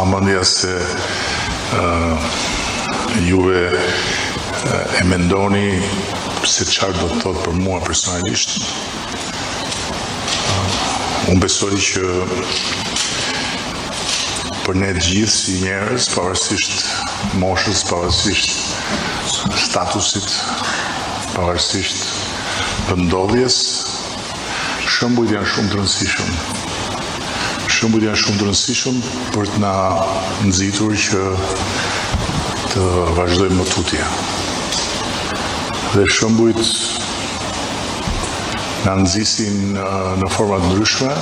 tha mendja se juve e mendoni se çfarë do të thotë për mua personalisht. Unë besoj që për ne të gjithë si njerëz, pavarësisht moshës, pavarësisht statusit, pavarësisht vendndodhjes, shembujt janë shumë të rëndësishëm. Shembujt janë shumë të rëndësishëm për të na nxitur që të vazhdojmë më tutje. Dhe shembujt na nxisin në forma të ndryshme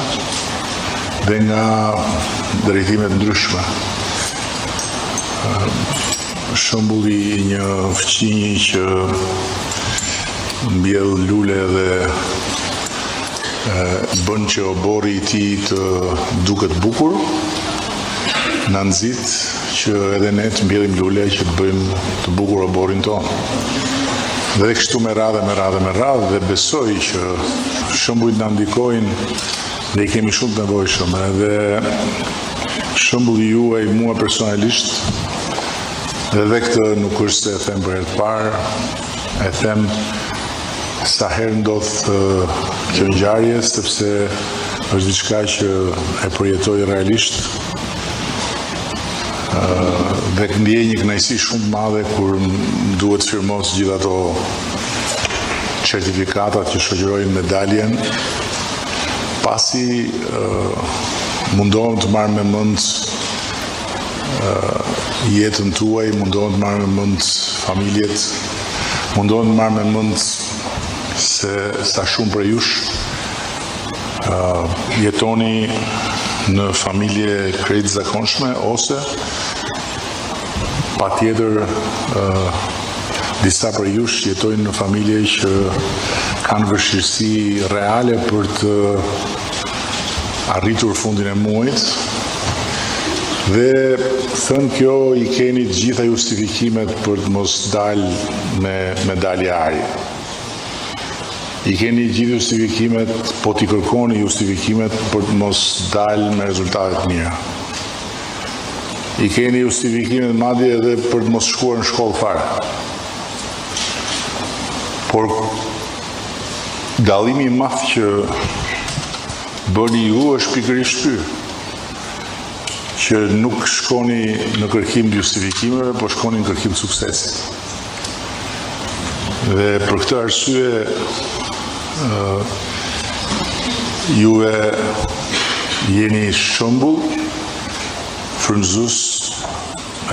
dhe nga drejtime të ndryshme. Shembulli i një fqinji që mbjell lule dhe bën që oborri i tij të duket bukur, na nxit që edhe ne të mbjellim lule që të bëjmë të bukur oborrin tonë. Dhe kështu me radhë, me radhë, me radhë dhe besoj që shembujt na ndikojnë dhe i kemi shumë të nevojshëm edhe shembulli juaj mua personalisht dhe dhe këtë nuk është se e them për herë të parë, e them sa herë ndodh kjo ngjarje sepse është diçka që e përjetoj realisht dhe ndjej një kënaqësi shumë të madhe kur më duhet të firmos gjithë ato certifikatat që shoqërojnë medaljen, pasi mundohem të marr me mend jetën tuaj, mundohem të marr me mend familjet, mundohem të marr me mend se sa shumë prej jush jetoni në familje krejt të zakonshme ose patjetër disa prej jush jetojnë në familje që kanë vështirësi reale për të arritur fundin e muajit dhe thënë kjo i keni të gjitha justifikimet për të mos dalë me medalje ari. I keni gjithë justifikimet, po t'i kërkoni justifikimet për të mos dalë me rezultate të mira. I keni justifikimet madje edhe për të mos shkuar në shkollë fare. Por dallimi i madh që bëni ju është pikërisht ky që nuk shkoni në kërkim të justifikimeve, po shkoni në kërkim të suksesit. Dhe për këtë arsye juve jeni shembull frymëzues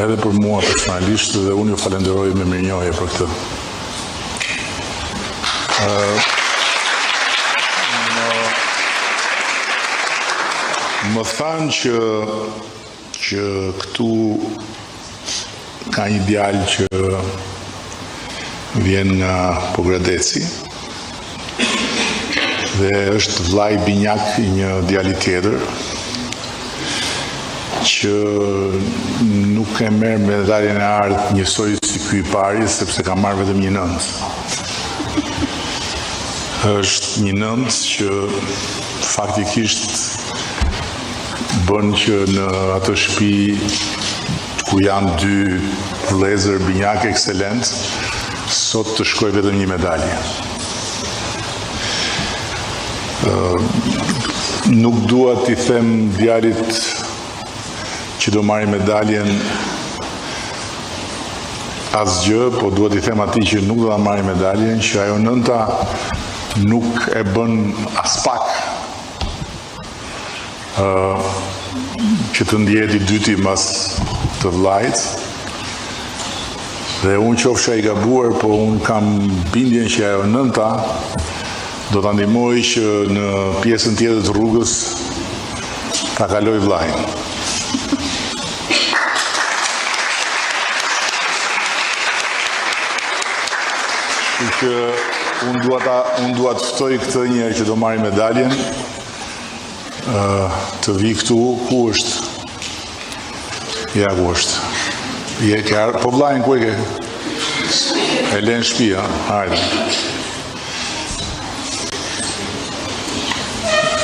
edhe për mua personalisht dhe unë ju falenderoj me mirënjohje për këtë. Më thanë që që këtu ka një djalë që vjen nga Pogradeci dhe është vllai binjak i një djali tjetër që nuk e merr medaljen e artë njësoj si ky i pari, sepse ka marrë vetëm një nëntë. Është një nëntë që faktikisht bën që në atë shtëpi ku janë dy vëllezër binjakë ekselentë, sot të shkojë vetëm një medalje. Nuk dua t'i them djalit që do marri medaljen asgjë, po dua t'i them atij që nuk do ta marri medaljen, që ajo nënta nuk e bën aspak që të ndjehet i dyti mas të vllait. Dhe unë qofsha i gabuar, po unë kam bindjen që ajo nënta do ta ndihmojë që në pjesën tjetër të rrugës ta kalojë vllain. Kështu që unë dua ta unë dua të ftoj këtë njeri që do marri medaljen të vijë këtu, ku është? Ja ku është. Je ke ardhur, po vllain ku e ke? E le në shtëpi, ha? Hajde.